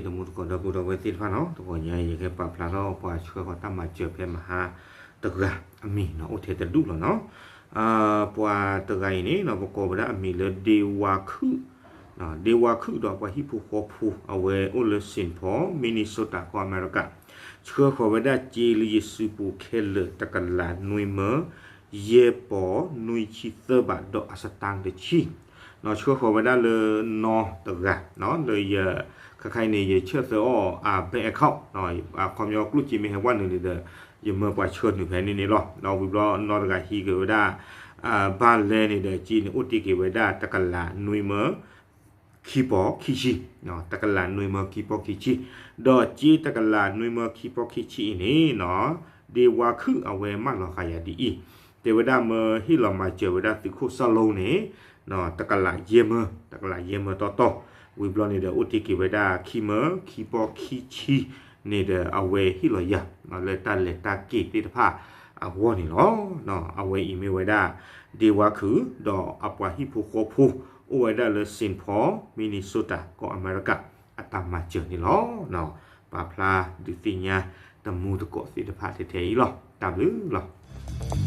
တမူတကိးဒီပုၢ်ဒီဝဲၢ်သ့ၣ်တဖၣ်နီၤ, တဂီၤညါအံၤ ယကပာ်ဖျါထီၣ်ပှၤဆှၢဃီၤတၢ်မၤစၢၤဖဲမဟါတဂၤအမံၤနီၤ, အိၣ်ထဲတဒူၣ်လီၤနီၤ. ပှၤတဂၤအံၤန့ၣ် ပကိးဝဲဒၣ်အမံၤလၢ ဒ့ဝါခုၣ်, ဒ့ဝါခုၣ်ဒီးပှၤဟံၣ်ဖိဃီဖိ အဝဲအိၣ်လၢ Saint Paul Minnesota ကီၢ်အမဲရကၤ, ဆှၢဃီၤဝဲဒၣ်စ့လၢယစုပူၤခဲလၢာ် တကလးနွံမၢ ယဲၢ်ပီၢ်နွံဆံသၢဘးဒီးအစတၣ်တဆံ ဆှၢဃီၤဝဲဒၣ်လၢနီတဂၤ, လၢယ ခါခါအံၤန့ၣ် ယဆၢသၢအီၤအ bank account, အခီပညီကျိၣ်စ့မ့ၢ်ဟဲဝဲနုာ်န့ၣ်ဒီး ယမၢပှၤဆှၢနုာ်ဖဲန့ၣ်န့ၣ်လီၤ. ဝံၤဘျီနီတဂၤဟံးက့ၤဝဲဒၣ် ဘၣ်လဲၣ်န့ၣ်ဒီး စ့န့ၣ်အိၣ်တ့ၢ်က့ၤဝဲဒၣ်တကလးနွံမၢ ခံပီၢ်ခံဆံ, တကလးနွံမၢခံပီၢ်ခံဆံ, ဒီးစ့တကလးနွံမၢခံပီၢ်ခံဆံအံၤန့ၣ်နီၤ, ဒ့ဝါခုၣ်အဝဲမၢလီၤဃာ်ယၤဒ်အံၤ, တဲဝဲဒၣ်မၢဟ့ၣ်လီၤမၤစၢၤဝဲဒၣ်သုးခိၣ်စီၤလိန့ၣ် တကလးယဲၢ်မၢ, တကလးယဲၢ်မၢတီတီ, ဝံၤဘျီန့ၣ်ဒီး အိၣ်တ့ၢ်က့ၤဝဲဒၣ်ခံမၢခံပီၢ်ခံဆံန့ၣ်ဒီး အဝဲဟ့ၣ်လီၤယၤ လၢတၢ်လဲၤတၢ်က့ၤသ့ၣ်တဖၣ်အဂီၢ်န့ၣ်လီၤ. အဝဲအံၤမ့ၢ်ဝဲဒၣ် ဒ့ဝါခုၣ် ဒီးအပှၤဟံၣ်ဖိဃီဖိ အိၣ်ဝဲဒၣ်လၢ Saint Paul Minnesota ကီၢ်အမဲရကၤ အတၢ်မၤစၢၤန့ၣ်လီၤ. ပာ်ဖျါဒုးသ့ၣ်ညါတမူတကိးသ့ၣ်တဖၣ်ထဲထဲအံၤလီၤ. တၢ်ဘျုးလီၤ.